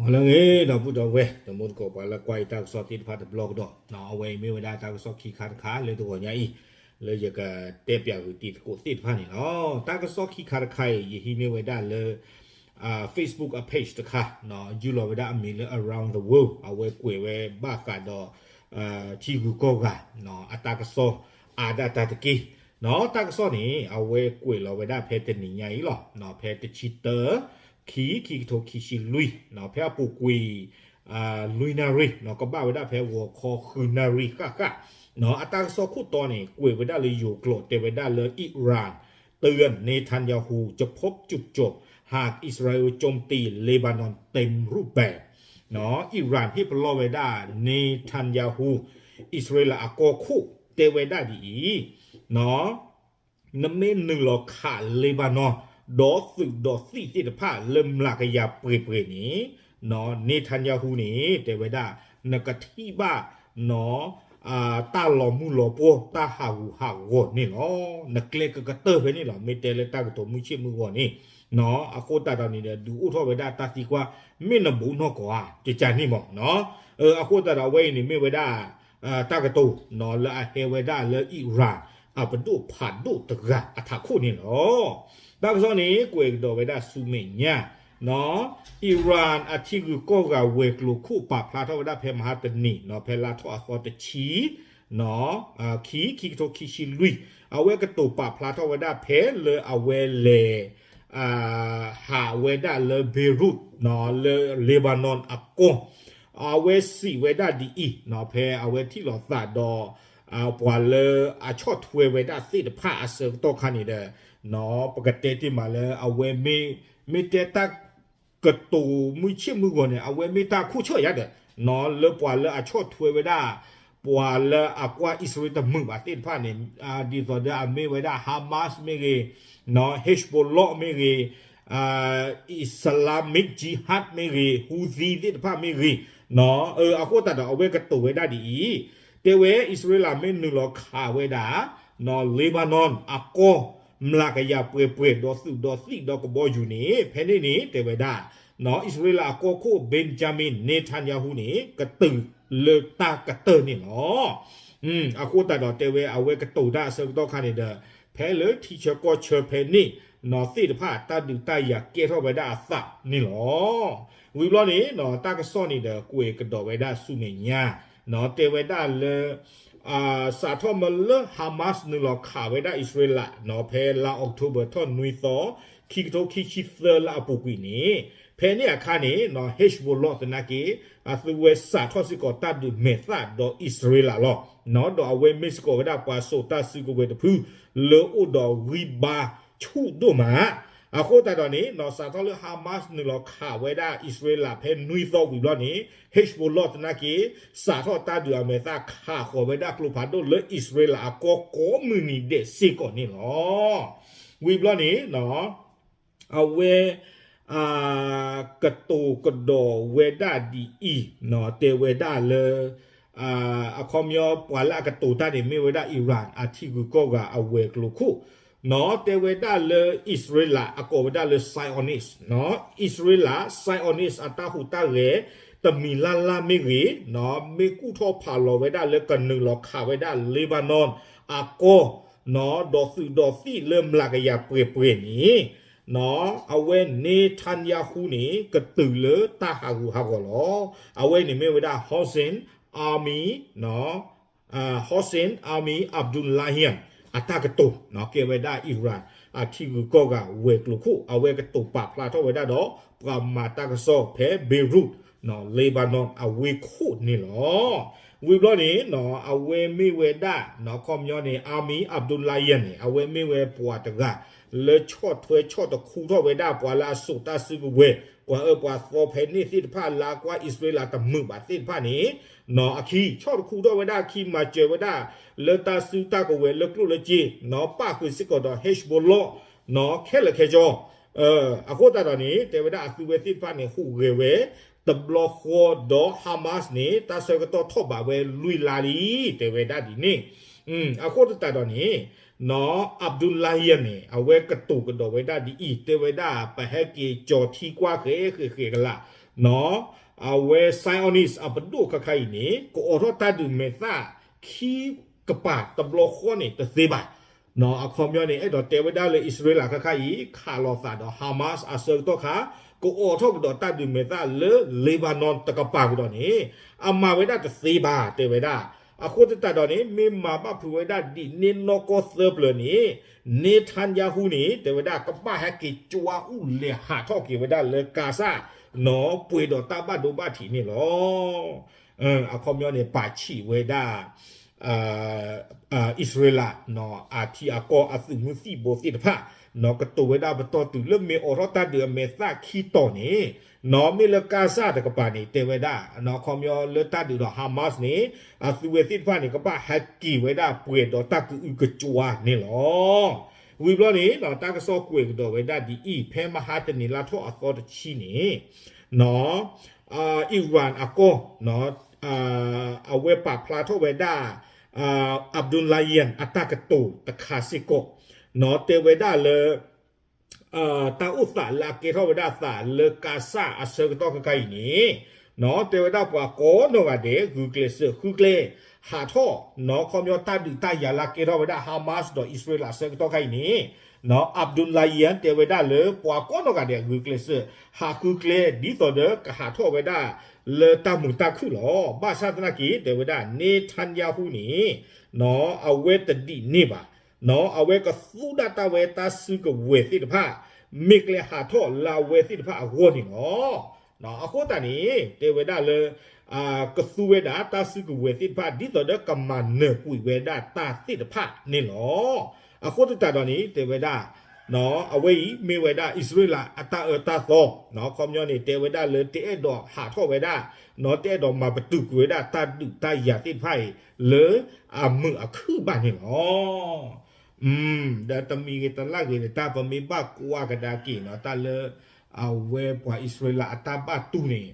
ဟါလၢအဂ့ၤ ဒီပုၢ်ဒီဝဲၢ် တံၤသကိးပှၤလၢကွၢ်ယတၢ်ကစီၣ်သ့ၣ်တဖၣ်တဘျီကဒီး, အဝဲအံၤမ့ၢ်ဝဲဒၣ်တၢ်ကစီၣ်ခံခါတခါလၢတဂီၤညါအံၤ လၢယကတဲပၠးဂုာ်တံၤသကိးသ့ၣ်တဖၣ်န့ၣ်လီၤ. တၢ်ကစီၣ်ခံခါတခါအံၤ ယဟံးန့ၢ်ဝဲဒၣ်လၢ Facebook အ page တခါ ယုၢ်လီၤဝဲဒၣ်အမံၤလၢ Around the World အဝဲကွဲးဝဲဘၣ်ဃးဒီး ထံဂုၤကီၢ်ဂၤ အတၢ်ကစီၣ်အါဒၣ်တၢ်တက့ၢ်. တၢ်ကစီၣ်န့ၣ် အဝဲကွဲးလီၤဝဲဒၣ်ဖဲတနံၤညါအံၤလီၤ. ဖဲတဆံတၢ ခံ ခံကထိခံဆံလွံၢ် ဖဲအပူၤကွံာ် လွံၢ်နၣ်ရံၣ် ကဘၣ်ဝဲဒၣ်ဖဲဂီၤခီဃုနၣ်ရံၣ်ဃၣ်ဃၣ် အတၢ်ကစီၣ်ခိၣ်တီန့ၣ် ကွဲးဝဲဒၣ်လၢယိၤကျိာ် တဲဝဲဒၣ်လၢ Iran เตือน Netanyahu จะพบจุดจบ หากอิสราเอลโจมตีเลบานอนเต็มรูปแบบ Iran ဟ့ၣ်ပလီၢ်ဝဲဒၣ် Netanyahu အံၣ်စရ့လးအကီၢ်ခိၣ် တဲဝဲဒၣ်ဒ်အံၤ နမ့ၢ်နုာ်လီၤခး Lebanon ဒီးသုးဒီးသံၣ်သ့ၣ်တဖၣ်လၢမျးကယၤပှဲၤပှဲၤန့ၣ် Netanyahu န့ၣ် တဲဝဲဒၣ် နကထံၣ်ဘၣ် တၢ်လီၤမုၢ်လီၤပှီၢ် တၢ်ဟးဂူာ်ဟးဂီၤန့ၣ်လီၤ. နကျဲကကတၢၢ်ဖဲန့ၣ်လီၤ. မ့ၢ်တဲလၢတၢ်ကတိၤမုၢ်ဆ့ၣ်မုၢ်ဂီၤန့ၣ် အဃိသတးဒီးန့ၣ်ဒီး ဒုးအိၣ်ထီၣ်ဝဲဒၣ်တၢ်သံကွၢ် မ့ၢ်နဘူးနီၢ်ကီၢ်ဧါ ကကန့ၣ်မး. အဃိသတးဒီးအဝဲအံၤန့ၣ်မ့ၢ်ဝဲဒၣ် တၢ်ကတိၤ လၢအဟဲဝဲဒၣ်လၢ Iran အပဒိၣ်ဖးဒိၣ်တဂၤအထးခိၣ်န့ၣ်လီၤ. တၢ်ကစီၣ်န့ၣ် ကွဲးကဒီးဝဲဒၣ်ဆူမဲာ်ညါ Iran အထံဂုၤကီၢ်ဂၤဝဲၤကျိၤခိၣ် ပာ်ဖျါထီၣ်ဝဲဒၣ်ဖဲမဟါတနံၤ ဖဲလါထီၣ်အသီတဆံ ခံ ခံကထိခံဆံလွံၢ် အဝဲကတိၤပာ်ဖျါထီၣ်ဝဲဒၣ်ဖဲလၢအဝဲလဲၤ ဟးဝဲဒၣ်လၢ Beirut လၢ Lebanon အကီၢ် အဝဲစံးဝဲဒၣ်ဒ်အံၤ ဖဲအဝဲထံၣ်လိာ်သးဒီး ပှၤလၢအဆီၣ်ထွဲဝဲဒၣ်သ့ၣ်တဖၣ်အဆၢကတီၢ်ခါန့ၣ်ဒီး ပကတဲတ့ၢ်မးလၢအဝဲမ့ၢ် မ့ၢ်တဲတၢ်ကတိၤမုၢ်ဆ့ၣ်မုၢ်ဂီၤန့ၣ် အဝဲမ့ၢ်တၢ်ခိၣ်ဆၢၣ်ယါဒီး လၢပှၤလၢအဆီၣ်ထွဲဝဲဒၣ် ပှၤလၢအကွၢ်အံၣ်စရ့လးတမုာ်ဘၣ်သ့ၣ်တဖၣ်န့ၣ် ဒ်သိးဒီးအမ့ၢ်ဝဲဒၣ် Hamas မ့ၢ်ဂ့ၤ Hezbollah မ့ၢ်ဂ့ၤ Islamic Jihad မ့ၢ်ဂ့ၤ Houthi သ့ၣ်တဖၣ်မ့ၢ်ဂ့ၤ အဃိသတးဒီးအဝဲကတိၤဝဲဒၣ်ဒ်အံၤ တဲဝဲအံၣ်စရ့လးမ့ၢ်နုာ်လီၤခးဝဲဒၣ် Lebanon အကီၢ် မျးကယၤပှဲၤပှဲၤ ဒီးသုးဒီးသံၣ်ဒီးကဘီယူၤန့ၣ် ဖဲန့ၣ်န့ၣ် တဲဝဲဒၣ် အံၣ်စရ့လးအကီၢ်ခိၣ် Benjamin Netanyahu န့ၣ် ကတုၤလၢတၢ်ကတၢၢ်န့ၣ်လီၤ. အဃိသတးဒီးတဲဝဲအဝဲကတိၤတၢ်အဆၢကတီၢ်ခါန့ၣ်ဒီး ဖဲလၢထံဆၢကီၢ်ဆၢဖဲန့ၣ် သ့ၣ်တဖၣ်တၢ်ဒုးတၢ်ယၤကဲထီၣ်ဝဲဒၣ်အသးန့ၣ်လီၤ. ဝံၤဘျီန့ၣ် တၢ်ကစီၣ်န့ၣ်ဒီးကွဲးကဒီးဝဲဒၣ်ဆူမဲာ်ညါ တဲဝဲဒၣ်လၢ စးထီၣ်မ့ၢ်လၢ Hamas နုာ်လီၤခးဝဲဒၣ်အံၣ်စရ့လး ဖဲလါ October ထီၣ်နွံသီ ခံကထိခံဆံသၢလၢအပူၤကွံာ်န့ၣ် ဖဲန့ၣ်အခါန့ၣ် Hezbollah သနာ်က့ အသုဝဲစးထီၣ်စ့ၢ်ကီးတၢ်ဒုးမဲာ်သၣ်ဒီးအံၣ်စရ့လးလီၤ. ဒီးအဝဲမ့ၢ်စ့ၢ်ကီးဝဲဒၣ်ပှၤစိာ်တၢ်စုကဝဲၤတဖု လၢအိၣ်ဒီးဂံၢ်ဘါဆူၣ်ဒိၣ်မး အဃိသတးဒီးန့ၣ် စးထီၣ်လၢ Hamas နုာ်လီၤခးဝဲဒၣ်အံၣ်စရ့လးဖဲနွံသီဝံၤဘျီန့ၣ် Hezbollah သနာ်က့ စးထီၣ်တၢ်ဒုးအမဲာ်သၣ်ခးဃီၤဝဲဒၣ်ကျိဖးဒိၣ်လၢအံၣ်စရ့လးအကီၢ်ကိးမုၢ်နံၤဒဲးစ့ၢ်ကီးန့ၣ်လီၤ. ဝံၤဘျီန့ၣ် အဝဲ ကတိၤကဒီးဝဲဒၣ်ဒ်အံၤ တဲဝဲဒၣ်လၢ အခီပညီပှၤလၢအကတိၤတၢ်န့ၣ် မ့ၢ်ဝဲဒၣ် Iran အထံဂုၤကီၢ်ဂၤအဝဲၤကျိၤခိၣ် တဲဝဲဒၣ်လၢအံၣ်စရ့လး အကိးဝဲဒၣ်လၢ Zionist အံၣ်စရ့လး Zionist အတၢ်ဟူးတၢ်ဂဲၤ တမံၤလၢ်လၢ်မ့ၢ်ဂ့ၤ မ့ၢ်ကူၣ်ထီၣ်ဖးလီၤဝဲဒၣ်လၢကနုာ်လီၤခးဝဲဒၣ် Lebanon အကီၢ် ဒီးသုးဒီးသံၣ်လၢမျးကယၤပှဲၤပှဲၤန့ၣ် အဝဲ Netanyahu န့ၣ် ကတုၤလၢတၢ်ဟးဂူာ်ဟးဂီၤလီၤ. အဝဲန့ၣ်မ့ၢ်ဝဲဒၣ် Hossein Ami Hossein Ami Abdullahian အတၢ်ကတိၤ ကဲဝဲဒၣ် Iran အထံဂုၤကီၢ်ဂၤဝဲၤကျိၤခိၣ် အဝဲကတိၤပာ်ဖျါထီၣ်ဝဲဒၣ်ဒီး ပှၤမၤတၢ်ကစီၣ်ဖဲ Beirut Lebanon အဝ့ၢ်ခိၣ်န့ၣ်လီၤ. ဝံၤဘျီန့ၣ် အဝဲမ့ၢ်ဝဲဒၣ် အခီပညီန့ၣ် Ami Abdullahian န့ၣ် အဝဲမ့ၢ်ဝဲပှၤတဂၤ လၢဆီၣ်ထွဲဆီၣ်တခူထီၣ်ဝဲဒၣ်ပှၤလၢအစိာ်တၢ်စုကဝဲၤ ပှၤအၢပှၤသီဖဲန့ၣ်သ့ၣ်တဖၣ် လၢအကွၢ်အံၣ်စရ့လးတမုာ်ဘၣ်သ့ၣ်တဖၣ်န့ၣ် အခံ ဆီၣ်တခူထီၣ်ဝဲဒၣ်အခံ မၤစၢၤဝဲဒၣ် လၢတၢ်စုတၢ်ကဝဲၤလၢကျိၣ်လၢစ့ ပၣ်ဃုာ်စ့ၢ်ကီးဒီး Hezbollah ခဲလၢာ်ခဲဆ့ အဃိသတးဒီးန့ၣ် တဲဝဲဒၣ်အသုဝဲသ့ၣ်တဖၣ်န့ၣ် ဟူးဂဲၤဝဲ တဘျီဃီဒီး Hamas န့ၣ် တၢ်ဆၢကတီၢ်ထီၣ်ဘးဝဲလွံၢ်လါလံ တဲဝဲဒၣ်ဒ်န့ၣ် အဃိသတးဒီးန့ၣ် Abdullahian န့ၣ် အဝဲကတိၤကဒီးဝဲဒၣ်ဒ်အံၤ တဲဝဲဒၣ် ပဟဲက့ၤကၠီၤထံကွၢ်ဃဲၤဃဲၤဃဲၤကလာ် အဝဲ Zionist အပဒိၣ်ခဲခါအံၤန့ၣ် ကအိးထီၣ်တၢ်ဒုးမဲာ်သၣ်ခံကပၤတဘျီဃီန့ၣ်တသ့ဘၣ်. အခီပညီန့ၣ် အဲၣ်ဒိးတဲဝဲဒၣ်လၢအံၣ်စရ့လးခဲခါအံၤ ခးလိာ်သးဒီး Hamas အဆၢကတီၢ်ခါ ကအိးထီၣ်ကဒီးတၢ်ဒုးမဲာ်သၣ်လၢ Lebanon တကပၤကဒီးန့ၣ် အမၤဝဲဒၣ်တသ့ဘၣ် တဲဝဲဒၣ်. အဃိသတးဒီးန့ၣ် မ့ၢ်မၤဘၣ်ဖုးဝဲဒၣ်ဒ်န့ၣ်နီၢ်ကီၢ်သၢပျၢၤန့ၣ် Netanyahu န့ၣ် တဲဝဲဒၣ် ကဘၣ်ဟဲက့ၤကွၢ်အူလဲၤဟးထီၣ်က့ၤဝဲဒၣ်လၢ Gaza နီၢ်ပှဲၤဒီးတၢ်ဘၣ်ဒိဘၣ်ထံးန့ၣ်လီၤ. အခီပညီန့ၣ် ပာ်ဆံးဝဲဒၣ် အံၣ်စရ့လး အထံအကီၢ်အသုးမုၢ်သံၣ်ဘိသ့ၣ်တဖၣ် နီၢ်ကတိၤဝဲဒၣ်ပတီၢ်တုၤလၢမ့ၢ်အိးထီၣ်တၢ်ဒုးအမဲာ်သၣ်ခံတီၤန့ၣ် နီၢ်မ့ၢ်လၢ Gaza တကပၤန့ၣ် တဲဝဲဒၣ် အခီပညီလၢတၢ်ဒုးဒီး Hamas န့ၣ် အသုဝဲသ့ၣ်တဖၣ်န့ၣ် ကဘၣ်ဟဲက့ၤဝဲဒၣ်ပှဲၤဒီးတၢ်ကအုကကွါန့ၣ်လီၤ. ဝံၤဘျီန့ၣ် တၢ်ကစီၣ်ကွဲးကဒီးဝဲဒၣ်ဒ်အံၤ ဖဲမဟါတနံၤလါထီၣ်အသီတဆံန့ၣ် နီၢ် Iran အကီၢ် အဝဲပာ်ဖျါထီၣ်ဝဲဒၣ် Abdullahian အတၢ်ကတိၤတခါစ့ၢ်ကီး နီၢ်တဲဝဲဒၣ်လၢ တၢ်အိၣ်သးလၢအကဲထီၣ်ဝဲဒၣ်သးလၢ Gaza အဆၢကတီၢ်ခဲခါအံၤန့ၣ် နီၢ်တဲဝဲဒၣ်ပှၤကိးနီၢ်ဂၤဒဲး ဂုာ်ကျဲးစၢးဃုကျဲ ဟးထီၣ် နီၢ်ခီပညီတၢ်ဒုးတၢ်ယၤလၢအကဲထီၣ်ဝဲဒၣ် Hamas ဒီးအံၣ်စရ့လးအဆၢကတီၢ်ခဲအံၤန့ၣ် နီၢ် Abdullahian တဲဝဲဒၣ်လၢပှၤကိးနီၢ်ဂၤဒဲး ဂုာ်ကျဲးစၢး ဟးဃုကျဲ ဒ်သိးဒီးကဟးထီၣ်ဝဲဒၣ်လၢတၢ်မုာ်တၢ်ခုၣ်လီၤ. ဘၣ်ဆၣ်သနာ်က့ တဲဝဲဒၣ် Netanyahu န့ၣ် နီၢ် အဝဲတဒ်န့ၣ်ဘၣ် နီၢ် အဝဲကသူဒၣ်တၢ်ဝဲတၢ်စုကဝဲၤသ့ၣ်တဖၣ် မ့ၢ်ကျဲဟးထီၣ်လၢအဝဲသ့ၣ်တဖၣ်အဂီၢ်န့ၣ်လီၤ. အဃိသတးန့ၣ် တဲဝဲဒၣ်လၢ ကသူဝဲဒၣ်တၢ်စုကဝဲၤသ့ၣ်တဖၣ် ဒ်သိးဒီးကမၤနၢၤကွံာ်ဝဲဒၣ်တၢ်သ့ၣ်တဖၣ်န့ၣ်လီၤ. အဃိသတးဒီးန့ၣ် တဲဝဲဒၣ် အဝဲအံၤမ့ၢ်ဝဲဒၣ်အံၣ်စရ့လးအတၢ်အၢတၢ်သီ အခီပညီန့ၣ် တဲဝဲဒၣ်လၢတအဲၣ်ဒိးဟးထီၣ်ဝဲဒၣ် နီၢ်တအဲၣ်ဒိးမၤပတုာ်ကွံာ်ဝဲဒၣ်တၢ်ဒုးတၢ်ယၤသ့ၣ်တဖၣ်အံၤ လၢအမုာ်အခုၣ်ဘၣ်န့ၣ်လီၤ. ဒီးတမံၤဂ့ၤတလၢ်ဂ့ၤန့ၣ် တၢ်ပမ့ၢ်ဘၣ်ကွၢ်ကဒါက့ၤနီၢ် တၢ်လၢ အဝဲပှၤအံၣ်စရ့လးအတၢ်ဘၣ်တူၢ်န့ၣ်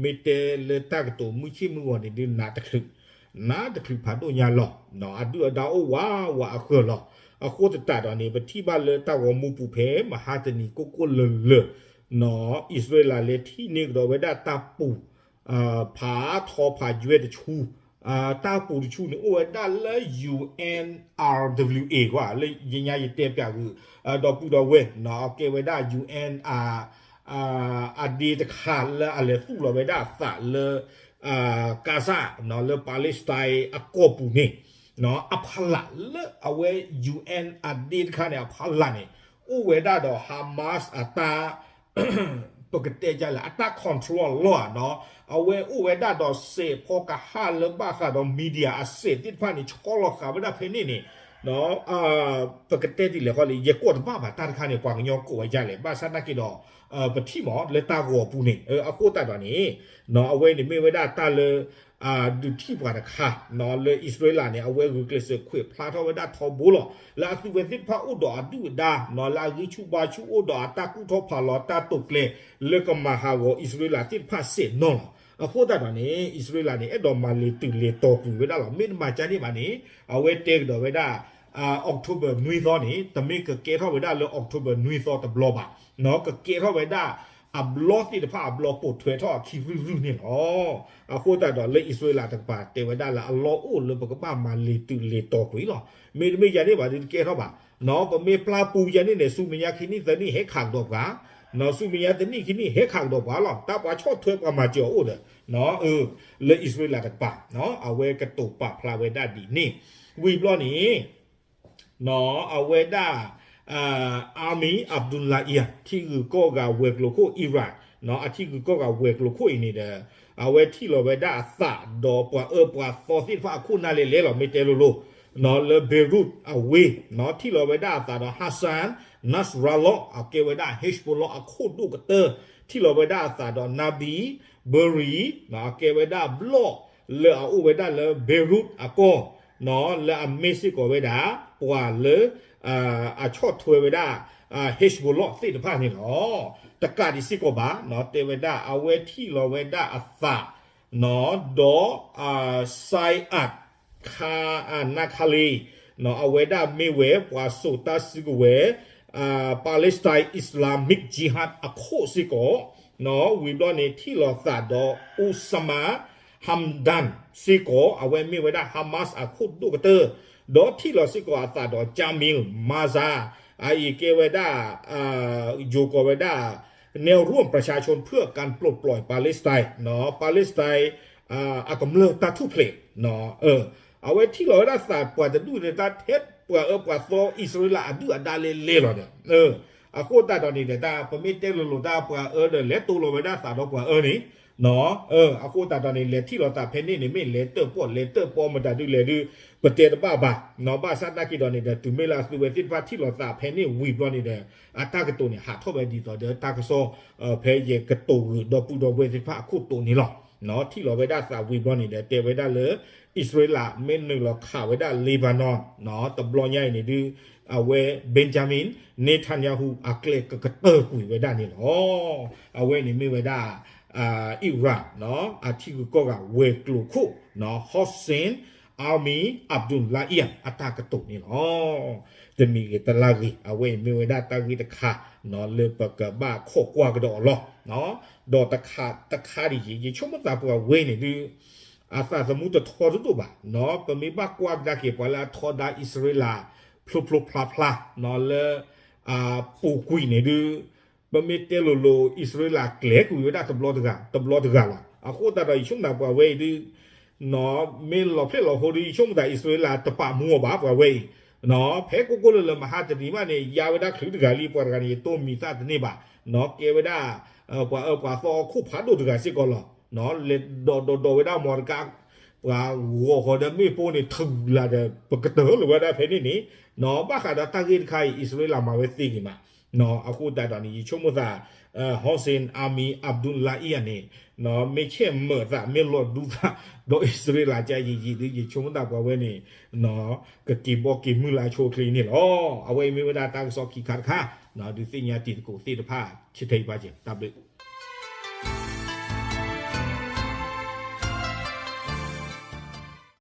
မ့ၢ်တဲလၢတၢ်ကတိၤမုၢ်ဆ့ၣ်မုၢ်ဂီၤန့ၣ်ဒုးနးတချုး နးတချုးဖးဒိၣ်ညါလီၤ. အဒုၣ်အဒါအိၣ်ဝးဝးအဃၢၤလီၤ. အဃိသတးဒီးန့ၣ် ပထံၣ်ဘၣ်လၢတၢ်ဂီၤမူပူၤဖဲ မဟါတနံၤကိၢ်ကိၢ်လၢၤလၢၤ နီၢ် အံၣ်စရ့လးလဲၤထံၣ်န့ၢ်ကဒီးဝဲဒၣ်တၢ်ပူၤ ဖးထီဖးယွဲတဆူ တၢ်ပူၤတဆူန့ၣ် အိၣ်ဝဲဒၣ်လၢ ယူၣ်အဲၣ်အါ ဒဘလျူၣ်အ့ ကွၢ် လၢယညါယတဲပၠးဂုာ် ဒီပုၢ်ဒီဝဲၢ် နီၢ် အကဲဝဲဒၣ် ယူၣ်အဲၣ်အါ အဒ့တခါလၢအလဲၤသူၣ်လီၤဝဲဒၣ်အသးလၢ Gaza နီၢ် လၢ Palestine အကီၢ်ပူၤန့ၣ် နီၢ် အဖီလာ်လၢအဝဲ ယူၣ်အဲၣ်အါ အဒ့တခါန့ၣ် အဖီလာ်န့ၣ် အိၣ်ဝဲဒၣ်ဒီး Hamas အတၢ် ပကတဲဒ်လဲၣ် အတၢ် control လီၤနီၢ် အဝဲအိၣ်ဝဲဒၣ်ဒီးစဲးဖီကဟၣ်လၢဘၣ်ဃးဒီး media အစဲးသ့ၣ်တဖၣ်န့ၣ် ဆီလီၤဃာ်ဝဲဒၣ်ဖဲန့ၣ်န့ၣ် ပကတဲဒ်လဲၣ်ဃီလံ ယကိးတဘၣ်ဘၣ်တၢ်တခါန့ၣ် ပှၤကညီကိးဝဲဒ်လဲၣ် ဘၣ်ဆၣ်သနာ်က့ဒီး ပထံၣ်မးလၢတၢ်ဂီၤပူၤန့ၣ် အဃိသတးဒီးန့ၣ် နီၢ် အဝဲန့ၣ်မ့ၢ်ဝဲဒၣ်တၢ်လၢ ဒုးထံၣ်ပှၤတခါ နီၢ် လၢအံၣ်စရ့လးန့ၣ် အဝဲဂုာ်ကျဲးစၢးခွဲးဖျါထီၣ်ဝဲဒၣ်ထီဘိလီၤ လၢအသုဝဲသ့ၣ်တဖၣ်အိၣ်ဒီးအဒုၣ်အဒါ နီၢ် လၢအဂံၢ်ဆူၣ်ဘါဆူၣ်အိၣ်ဒီးအတၢ်ကူၣ်ထီၣ်ဖးလီၤတၢ်တိာ်ကျဲၤ လၢကမၤဟးဂီၤအံၣ်စရ့လးသ့ၣ်တဖၣ်စဲးနီၢ်လီၤ. အဃိသတးဒီးန့ၣ် အံၣ်စရ့လးန့ၣ် အဲၣ်ဒိးမၤလဲၤတုၤလဲၤတီၤကွံာ်ဝဲဒၣ်လီၤ. မ့ၢ်တမၤကန့ၣ်ဘၣ်န့ၣ် အဝဲတဲကဒီးဝဲဒၣ် October နွံသီန့ၣ် တမ့ၢ်ကကဲထီၣ်ဝဲဒၣ်လၢ October နွံသီတဘျီဘၣ် နီၢ် ကကဲထီၣ်ဝဲဒၣ် အဘျီသ့ၣ်တဖၣ်အဘျီပိာ်ထွဲထီၣ်အခံရုၢ်ရုၢ်န့ၣ်လီၤ. အဃိသတးဒီးလၢအံၣ်စရ့လးတကပၤတဲဝဲဒၣ်လၢအလီၢ်အိၣ်လၢပကဘၣ်မၤလဲၤတုၤလဲၤတီၤကွံာ်လီၤ. မ့တမ့ၢ်ယၤန့ၣ်ဘၣ်ဒုးတကဲထီၣ်ဘၣ် နီၢ် ပမ့ၢ်ပျၢ်ပူၤယၤန့ၣ်န့ၣ် ဆူမဲာ်ညါခံနံၣ်သၢနံၣ်ဟဲခးကဒီးပှၤ နီၢ် ဆူမဲာ်ညါတနံၣ်ခံနံၣ်ဟဲခးကဒီးပှၤလီၤ. တၢ်ပှၤဆီၣ်ထွဲပှၤမၤစၢၤအအိၣ်ဒီး လၢအံၣ်စရ့လးတကပၤ အဝဲကတိၤပာ်ဖျါဝဲဒၣ်ဒ်န့ၣ် ဝံၤဘျီန့ၣ် နီၢ် အဝဲဒၣ် Amir Abdullahian ထံဂုၤကီၢ်ဂၤဝဲၤကျိၤခိၣ် Iran နီၢ် အထံဂုၤကီၢ်ဂၤဝဲၤကျိၤခိၣ်အံၤန့ၣ်ဒီး အဝဲထံၣ်လီၤဝဲဒၣ်အသးဒီးပှၤအၢပှၤသီသ့ၣ်တဖၣ်အခိၣ်နၢ်လဲၤလဲၤလီၤ မ့ၢ်တဲလိၤလိၤ နီၢ် လၢ Beirut အဝ့ၢ် နီၢ် ထံၣ်လီၤဝဲဒၣ်အသးဒီး Hassan Nasrallah အကဲဝဲဒၣ် Hezbollah အခိၣ်ဒိၣ်ကတၢၢ် ထံၣ်လီၤဝဲဒၣ်အသးဒီး Nabil Berri နီၢ် အကဲဝဲဒၣ်ဘျီၣ်လၢအအိၣ်ဝဲဒၣ်လၢ Beirut အကီၢ် နီၢ် လၢအမ့ၢ်စ့ၢ်ကီးဝဲဒၣ် ပှၤလၢ အဆီၣ်ထွဲဝဲဒၣ် Hezbollah သ့ၣ်တဖၣ်န့ၣ်လီၤ. တကးဒံးစ့ၢ်ကီးဘၣ် နီၢ် တဲဝဲဒၣ်အဝဲထံၣ်လီၤဝဲဒၣ်အသး နီၢ် ဒီး Saeed Kha- Nakhalee နီၢ် အဝဲဒၣ်မ့ၢ်ဝဲပှၤစိာ်တၢ်စုကဝဲၤ Palestine Islamic Jihad အခိၣ်စ့ၢ်ကီး ဝံၤဘျီန့ၣ် ထံၣ်လိာ်သးဒီး Osama Hamdan စ့ၢ်ကီး အဝဲမ့ၢ်ဝဲဒၣ် Hamas အခိၣ်ဒိၣ်ကတၢၢ်, ဒီးထံၣ်လိာ်စ့ၢ်ကီးအသးဒီး Jamil Mazar အအံၤကဲဝဲဒၣ် ယိၤကိးဝဲဒၣ် แนวร่วมประชาชนเพื่อการปลดปล่อยปาเลสไตน์ Palestine အကမျၢၢ်တၢ်ထူၣ်ဖျဲး အဝဲထံၣ်လိာ်ဝဲဒၣ်သးပှၤတဒူၣ်န့ၣ် တၢ်ထဲပှၤအၢပှၤသီအံၣ်စရ့လးအဒုၣ်အဒါလဲလဲလီၤဒီး အဃိသတးဒီးန့ၣ်ဒီး တၢ်ပမ့ၢ်တဲလိၤလိၤတၢ်ပှၤအၢ ဒီးလဲၤတိလိာ်ဝဲဒၣ်သးဒီးပှၤအၢန့ၣ် အဃိသတးဒီးန့ၣ် လဲၤထံၣ်လိာ်သးဖဲန့ၣ်န့ၣ် မ့ၢ်လဲၤတၢၣ်ပီၣ်လဲၤတၢၣ်ပီၣ်မတၤဒုလဲၣ်ဒု ပတဲတဘၣ်ဘၣ် ဘၣ်ဆၣ်သနာ်က့ဒီးန့ၣ်ဒီး တုၤမ့ၢ်လၢအသုဝဲသ့ၣ်တဖၣ်ထံၣ်လိာ်သးဖဲန့ၣ်ဝံၤဘျီန့ၣ်ဒီး အတၢ်ကတိၤန့ၣ် ဟးထီၣ်ဝဲဒ်သိးဒီးတၢ်ကစီၣ် ဖဲယကတိၤဂုာ်ဒီပုၢ်ဒီဝဲၢ်သ့ၣ်တဖၣ်အခိၣ်တိာ်န့ၣ်လီၤ. ထံၣ်လိာ်ဝဲဒၣ်သးဝံၤဘျီန့ၣ်ဒီး တဲဝဲဒၣ်လၢ အံၣ်စရ့လးမ့ၢ်နုာ်လီၤခးဝဲဒၣ် Lebanon တဘျီညါအံၤန့ၣ်ဒု အဝဲ Benjamin Netanyahu အကျဲကကတၢၢ်ကွံာ်ဝဲဒၣ်န့ၣ်လီၤ. အဝဲန့ၣ်မ့ၢ်ဝဲဒၣ် Iran အထံဂုၤကီၢ်ဂၤဝဲၤကျိၤခိၣ် Hossein Amir Abdollahian အတၢ်ကတိၤန့ၣ်လီၤ. တမံၤဂ့ၤတလါဂ့ၤ အဝဲအံၤမ့ၢ်ဝဲဒၣ်တၢ်ဂ့ၢ်တခါ လၢပကဘၣ်ခိးကွၢ်ကဒီးအီၤလီၤ. ဒီးတခါတခါဒ်အံၤ ယဆိကမိၣ်သးပှၤဝဲန့ၣ်ဒု အသးသမူတထီတဒိၣ်ဘၣ်. ပမ့ၢ်ဘၣ်ကွၢ်ကဒါက့ၤ ပှၤလၢအထီဒါအံၣ်စရ့လး ဖျိဖျိဖျါဖျါ လၢ အပူၤကွံာ်န့ၣ်ဒု ပမ့ၢ်တဲလိၤလိၤ အံၣ်စရ့လးကျဲၤကွံာ်ဝဲဒၣ်တဘျီတဂၤ တဘျီတဂၤလီၤ. အဃိသတးဒီး ယဆိကမိၣ်သးပှၤဝဲအံၤဒု မ့ၢ်လီၤဖျဲၣ်လီၤဟိဒု ယဆိကမိၣ်သးအံၣ်စရ့လးတပာ်မူအီၤဘၣ် ပှၤဝဲအံၤ ဖဲကိၢ်ကိၢ်လၢလၢမဟါတနံၤဘၣ်န့ၣ် ယါဝဲဒၣ်ချုးတဂၤလံ ပှၤတဂၤန့ၣ် ယတိၢ်မံၤသၣ်တန့ၢ်ဘၣ် ကဲဝဲဒၣ် ပှၤအၢပှၤသီခိၣ်ဖးဒိၣ်တဂၤစ့ၢ်ကီးလီၤ. လဲၤဒီးဒီးဒီးဝဲဒၣ်မီတကါ ပှၤဂီၤဃီၤဒီးမ့ၣ်ပိၢ်န့ၣ် ထုးလၢ်ဒီး ပကတၢၢ်လၢၤဝဲဒၣ်ဖဲန့ၣ်န့ၣ် ဘၣ်ဃးဒီးတၢ်ဂ့ၢ်တခါအံၤ အံၣ်စရ့လးမၤဝဲသ့ဂ့ၤမး အဃိသတးဒီးန့ၣ် ယဆိကမိၣ်သး Hossein Amir Abdollahian န့ၣ် မ့ၢ်ဆဲးမၢာ်သး မ့ၢ်လီၤဒူသး ဒီးအံၣ်စရ့လးကယံာ်ယံာ်ဒု ယဆိကမိၣ်သးပှၤဝဲန့ၣ် ကက့ၤဘီက့ၤမုၢ်လၢအဆိအချ့န့ၣ်လီၤ. အဝဲအံၤမ့ၢ်ဝဲဒၣ်တၢ်ကစီၣ်ခံခါတခါ ဒုးသ့ၣ်ညါတံၤသကိးသ့ၣ်တဖၣ် ဆံထဲအံၤဘၣ်က့ၤ တၢ်ဘျုး